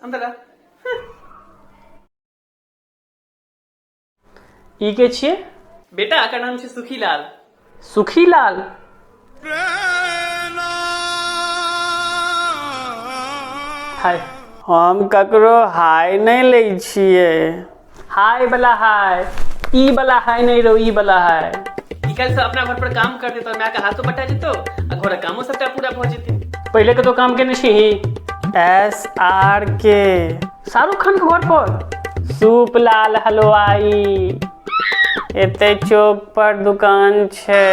अंदर आ। ई के छियै? बेटा, एकर नाम छै सुखीलाल। सुखीलाल? हाय। हम ककरो हाय नहि लै छियै। हाय वाला हाय, ई वाला हाय नहि रौ, ई वाला हाय। ई काल्हि से अपना घर पर काम कर देतो, माय के हाथो बटा जेतो आ घरक कामो सबटा पूरा भऽ जेतै। पहिले कतौ काम केने छी? एस आर के। शाहरुख खान के घर पर? सूपलाल हलवाई, एते चौक पर दुकान छै।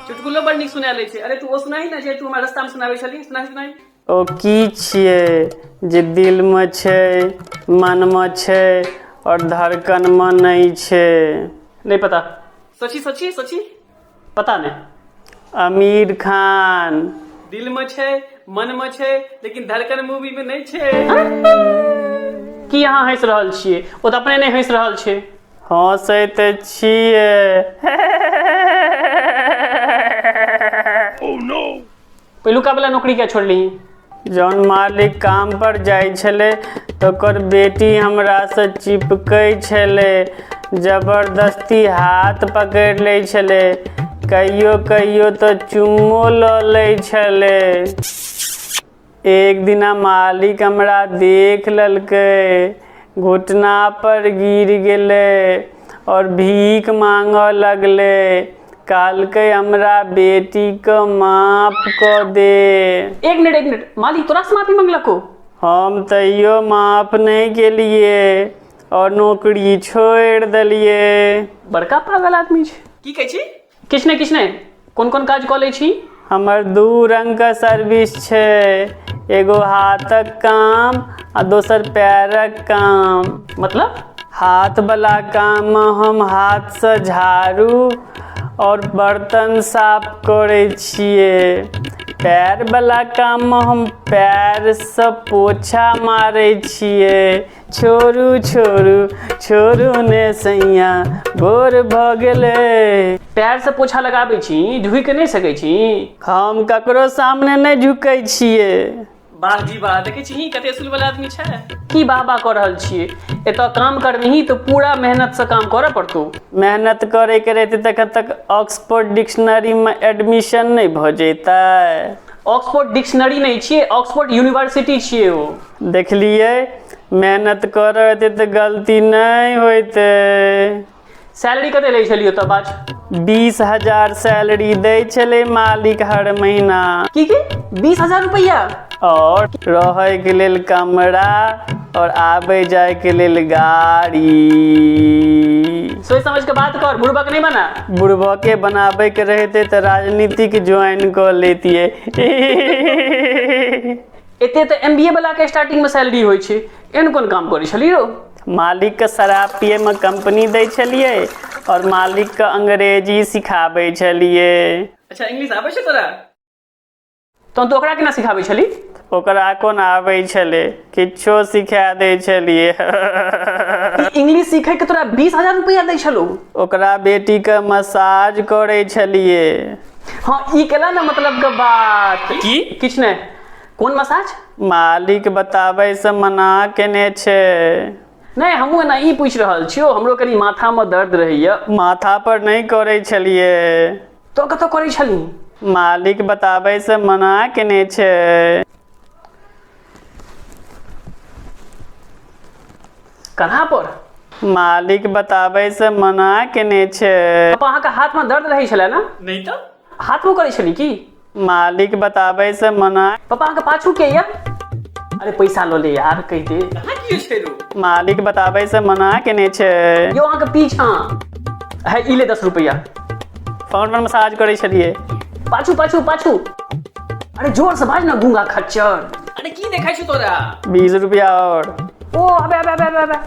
चुटकुलो बड़ नीक सुना लै छै। अरे तू ओ सुनाही ने जे तू हमरा रस्ता मे सुनाबै छलही, सुनाही सुनाही। ओ की छियै जे दिलमे छै, मनमे छै और धड़कनमे नहि छै? नहि पता। सोची सोची सोची। पता नहि। आमिर खान। दिल में छै, मन में छै, लेकिन धड़कन मूवी में नहीं छै। की अहाँ हँसि रहल छियै? ओ तऽ अपने नहि हँसि रहल छै। हँसै तऽ छियै। पहिलुका वाला नौकरी किया छोड़लिही? जौन मालिक काम पर जाइ छलै तऽ ओकर बेटी हमरासँ चिपकै छलै, जबरदस्ती हाथ पकड़ि लै छलै, कहियो कहियो तऽ चुम्मो लऽ लै छलै। एक दिना मालिक हमरा देख लेलकै, घुटना पर गिर गेलै आओर भीख मांगऽ लगलै। कहलकै हमरा बेटीके माफ कऽ दे। एक मिनट एक मिनट, मालिक तोरा से माफी मंगलको? हम तैयो माफ नहि केलिए आओर नौकरी छोड़ि देलिए। बड़का पागल आदमी छै। की कहै छी? किछु नहि किछु नहि। कोन कोन काज कऽ लै छी? हमर दू रंगके सर्विस छै, एगो हाथक काम आ दोसर पैरक काम। मतलब? हाथवला काममे हम हाथसँ झाड़ू आओर बर्तन साफ करै छियै। पैरवला काममे हम पैरसँ पोछा मारै छियै। छोड़ू छोड़ू छोड़ू ने सैया, भोर भऽ गेलै। पैरसँ पोछा लगाबै छी, झुकि नहि सकै छी? हम ककरो सामने नहि झुकै छियै। वाह जी वाह, देखै छी कते असूल वाला आदमी छै। की वाह वाह कऽ रहल छियै? एतऽ काम करबिही तऽ पूरा मेहनतसँ काम करऽ पड़तौ। मेहनत करैके रहितै तखन तक ऑक्सफोर्ड डिक्शनरीमे एडमिशन नहि भऽ जैतै? ऑक्सफोर्ड डिक्शनरी नहि छियै, ऑक्सफोर्ड यूनिवर्सिटी छियै ओ। देखलियै, मेहनत करऽ एतै तऽ गलती नहि होइतै। सैलरी कते लै छलियै ओतऽ बाज? 20,000 सैलरी दै छलै मालिक हर महीना। की की 20,000 रुपैआ? और रहैके लेल कमरा और आबै जायके लेल गाड़ी। सोचि समझ के बात कर, बुड़बक नहि बना। बुड़बके बनाबैके रहितै तऽ राजनीतिक ज्वाइन कऽ लेतियै। एते तऽ एम बी ए वाला के स्टार्टिंग में सैलरी होइ छै, एहन कोन काम करै छलियै रौ? मालिक के शराब पिए में कंपनी दै छलियै और मालिक के अंग्रेजी सिखाबै छलियै। अच्छा, इंग्लिश आबै छै तोरा? तहन तू ओकरा केना सिखाबै छली? ओकरा कोन आबै छलै, किछो सिखा दै छलियै। इंग्लिश सीखै के तोरा 20,000 रुपैआ दै छलौ? ओकरा बेटी के मसाज करै छलियै। हाँ, ई केला ने मतलब के बात। की? किछु नहि। कोन मसाज? मालिक बताबै से मना केने छै। नहि, हमहूँ एना ई पूछि रहल छियौ, हमरो कनि माथामे दर्द रहैया। माथा पर नहि करै छलियै। तो कतऽ करै छली? मालिक बताबै से मना केने छै। कन्हा पर? मालिक बताबै से मना केने छै। पापा, अहाँके हाथमे दर्द रहै छलै ने? नहि तऽ। हाथमे करै छली की? मालिक बताबै से मना। पापा, अहाँके पाछू के या? अरे पैसा लऽ ले यार, कहि दे। कहाँ कियो छै रो? मालिक बताबै से मना केने छै। यौ, अहाँके पीछा है, ई ले 10 रुपैआ। फोन पर मसाज करै छलियै। पाछू पाछू पाछू। अरे जोर से बाज ना, गूंगा खच्चर। अरे की देखै छौ तोरा? 20 रुपया और। ओ अबे अबे अबे अबे अबे,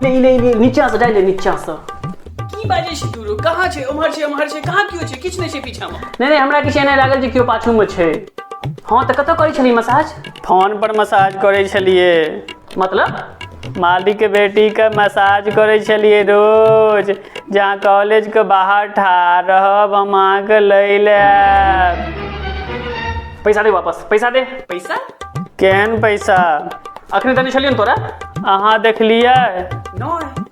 ले ले ले, नीचा से डाल ले, नीचा से। की बाजै छी तू रो? कहाँ छै? उम्हर छै, उम्हर छै, कहाँ कियो छै? किछु नहि छै पीछा मे। नहि नहि, हमरा किछु एना लागल जे केओ पाछू मे छै। हाँ, तऽ कतऽ करै छली मसाज? फोन पर मसाज करै छलियै। मतलब? मालिक के बेटी के मसाज करै छलियै रोज। जहाँ कॉलेज के बाहर ठाढ़ रहब, हम अहाँके लै लेब। पैसा दे वापस, पैसा दे। पैसा? केहन पैसा? अखने देने छलियौ ने तोरा। अहाँ देखलियै? नहि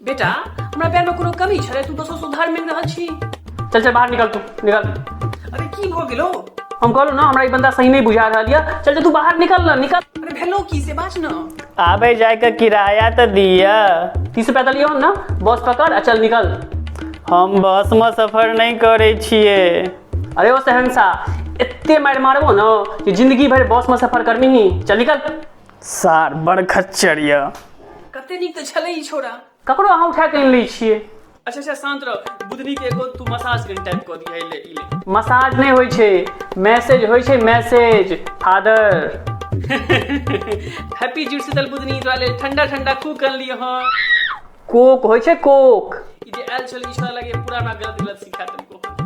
बेटा, हमरा प्यारमे कोनो कमी छलै? तू दोसर सुधार मांगि रहल छी। चल चल, बाहर निकल, तू निकल। अरे, की भऽ गेलो? हम कहलहुँ ने, हमरा ई बंदा सही नहि बुझा रहल यऽ। चल चल, तू बाहर निकल ना, निकल। अरे, भेलो की से बाज न। आबै जायके किराया तऽ दिअ। 30 रुपया देलियौ हन ने, बस पकड़ आ चल, निकल। हम बसमे सफर नहि करै छियै। अरे ओ शहंशाह, एते मारि मारबो ने कि जिंदगी भरि बस में सफर करबही। चल, निकल। सार बड़ खच्चर यऽ। कते नीक तऽ छलै ई छोरा। ककरो अहाँ उठा के आनि लै छियै। अच्छा अच्छा, शांत रह। बुधनी के एगो तू मसाज कनि टाइप कऽ दिहे। ले, ई ले। मसाज नहि होइ छै, मैसेज होइ छै, मैसेज फादर। हैप्पी जुड़ शीतल बुधनी, तोरा लेल ठंडा ठंडा खूब कर लियो हँ। कोक होइ छै, कोक। ई जे आयल छल ई छोरा लगे पूरा हमरा गलत गलत सिखा देलको।